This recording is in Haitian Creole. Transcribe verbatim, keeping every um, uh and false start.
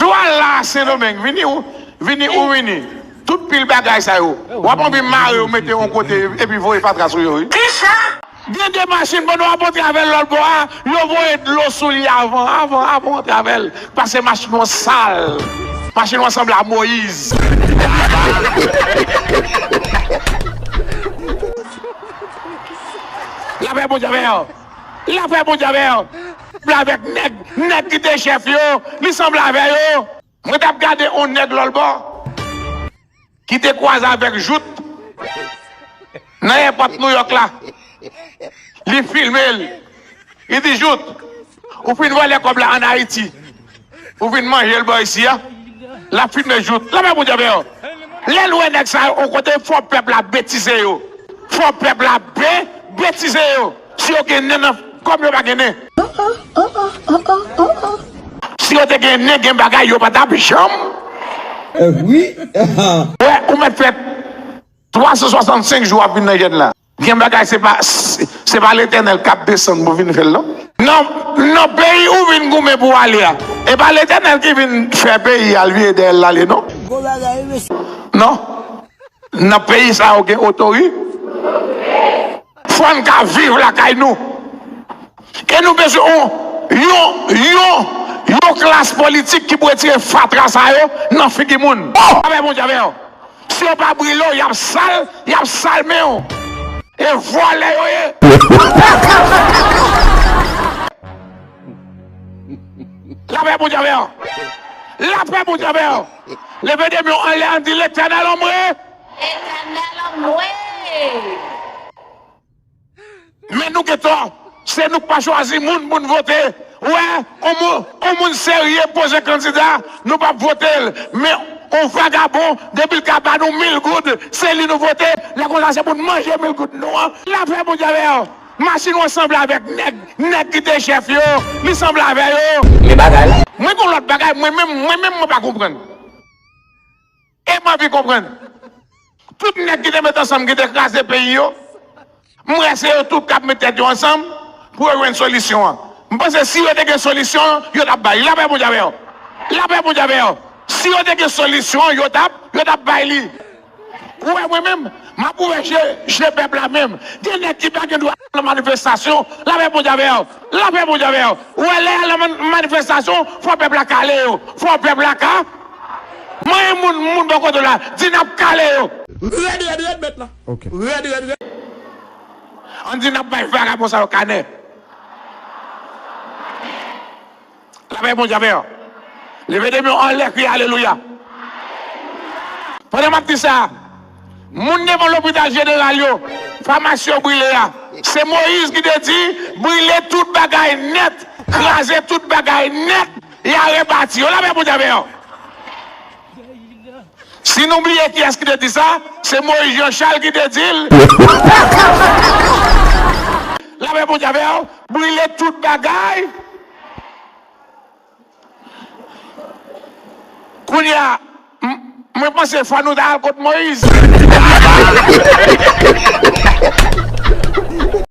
Yo al la a Sendomeng, vini ou, vini ou vini. Tout pil bagay sa yo. W ap anvi mare yo, mete yon kote, epi voye fatra sou yo, wi. Kisa? Gen de machin, pandan w ap antre avè l lòt bò a, yo voye dlo sou li avan, avan, avan w antre avè l. Paske machin w an sal. Machin w an sanble a Moyiz. Lapè Bondye avè w. Lapè Bondye avè w. Sanble avèk nèg, nèg ki te chèf yo, li sanble avè yo. Mwen t ap gade yon nèg lòt bò ki te kwaze avèk Jout nan èpòt Nouyòk la. Li filme l. Li di, Jout, ou fin vòlè kòb la ann Ayiti. Ou vin manje l bò isi a. L ap filme Jout. Lapè Bondye avè w. Lè l wè nèg sa yo yon kote, fò pèp la betize yo. Fò pèp la be-, betize yo. Si yo gen nen nan, kòm yo pa gen nen. Si yo te gen nen, gen bagay, yo pa t ap janm. Wi. Wè, ou mèt fè twa san swasannsenk jou w ap vin nan jèn la. Gen bagay, se pa, se, se pa Letènèl k ap desann pou vin fè l, non. Nan, nan peyi ou vin goumen pou w ale a, e pa Letènèl ki vin fè peyi a, l vire dèyè l, l ale, non. Non. Nan peyi sa yo gen otori. Fò n ka viv lakay nou. E nou bezwen yon, yon, yon, yon klas politik ki pou retire fatra sa yo nan figi moun. Lapè Bondye avè w. Si yo pa brile w, y ap sal, y ap sal men w. E vòlè yo ye. Lapè Bondye avè w. Lapè Bondye avè w. Leve de men w anlè, ann di, Letènèl anmwe. Letènèl anmwe. Men nou gen tò. Se nou k pa chwazi moun pou n vote. Ou wè, yon moun, yon moun serye poze kandida, nou p ap vote l. Men yon vagabon, depi l ka ba nou mil goud, se li nou vote. Lè konsa, se pou n manje mil goud nou an. Lapè Bondye avè w. Machin w an sanble avèk nèg, nèg ki te chèf yo. Li sanble avè yo. Men bagay la. Mwen gen yon lòt bagay, mwen menm, mwen menm, mwen pa konprann. E m anvi konprann. Tout nèg ki te met ansanm, ki te kraze peyi yo, m wè se yo tout k ap met tèt yo ansanm pou yo jwenn solisyon an. M panse si yo te gen solisyon, yo t ap bay. Lapè Bondye avè yo. Lapè Bondye avè yo. Si yo te gen solisyon, yo t ap, yo t ap bay li. Ou wè mwen menm, m ap ouvè je, je pèp la menm. Gen nèg ki pa gen dwa al nan manifestasyon. Lapè Bondye avè yo. Lapè Bondye avè yo. Ou wè lè y al nan man-, manifestasyon, fò pèp la kale yo. Fò pèp la ka Manyen moun, moun bò kote w la, di n ap kale yo. Rèd, rèd, rèd, mèt la. Ok. Rèd, rèd, rèd. Ann di n ap bay vagabon sa yo kanè. Lapè Bondye avè yo. Leve de men w anlè, kriye alelouya. Pandan m ap di sa, moun devan lopital jeneral yo, famasi yo brile a, se Moyiz ki te di, brile tout bagay nèt, kraze tout bagay nèt. Y a rebati yo. Lapè Bondye avè yo. Si nou bliye kiyès ki te di sa, se Moyiz Jan Chal ki te di l. Lapè Bondye avè yo. Brile tout bagay. Kounye a, m-, mwen panse fò nou ta al kot Moyiz.